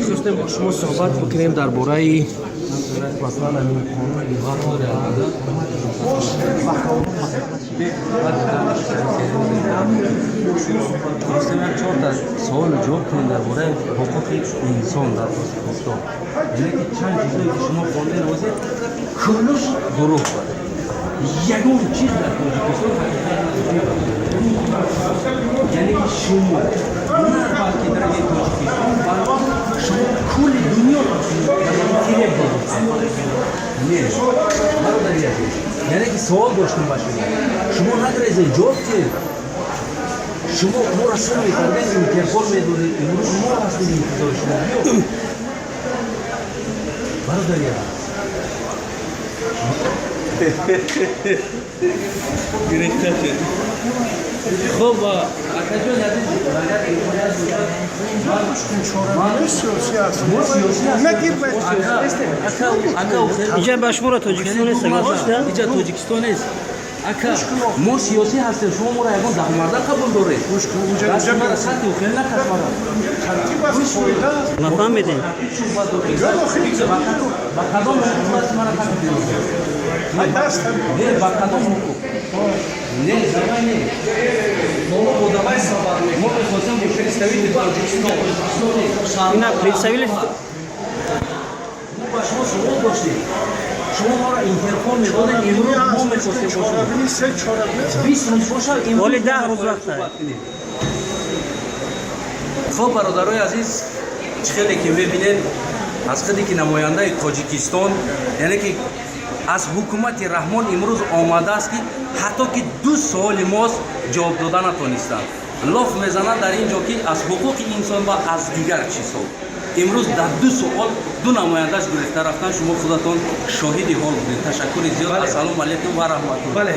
Хостем бо шумо суҳбат бикунем дар бораи, масалан, ҳамин қонуни Хостем як чорта саволу ҷавоб кунем дар бораи ҳуқуқи инсон дар Тоҷикистон. Яъне ки чанд чизое ки шумо хондед ҳозир, куллуш дурӯғ буд. Ягон чиз дар Тоҷикистон ҳақиқат надорад. Яъне ки шумо на балки дараҷаи Тоҷикистон, балки шумо кулли дунёро фиреб додед. Не, бародари азиз, яъне ки савол доштем ба шумо, шумо нагрезед, ҷавоб диҳед. Шумо моро сир мекардед, Интерпол медодед. Имрӯз мо ҳастем интизори шумо. Биё, бародари азиз. Гирифта шуд. Хуб, акаҷон азиз, агар имконият бошад, мо сиёсӣ ҳастем. Ака. Инҷа ба шуморо Тоҷикистон нест, Иҷа Тоҷикистон нест, ака. Мо сиёсӣ ҳастем. Шумо моро ягон дахмарда қабул доред? Дасти мара сатҳи хел накас мара. Нафаҳмидем. Ба кадом ҳуқуқ дасти мара қатъ? Не, ба кадом ҳуқуқ? Не, давай, не. Мо давай сабар. Мо мехостем бо Представители Тоҷикистон. Ина представители. Мо ба шумо суол доштем, шумо моро Интерпол медодед. Имрӯз мо мехостем бо шумо 20 рӯз бошад, имрӯз Воли мо 10 рӯз бояд вақт суҳбат кунем. Хоб, бародарои азиз, чӣ хеле ки мебинед, аз худе ки намояндаи Тоҷикистон, яъне ки аз ҳукумати Раҳмон имрӯз омадааст, ки ҳатто ки ду суоли мост ҷавоб дода натонистанд, лоф мезанад дар ин ҷо, ки аз ҳуқуқи инсон ва аз дигар чизҳо. Имрӯз дар ду суол ду намояндаш гурехта рафтан. Шумо худатон шоҳиди ҳол будед. Ташаккури зиёд. Ассалому алайкум ва раҳматуллоҳ. Бале.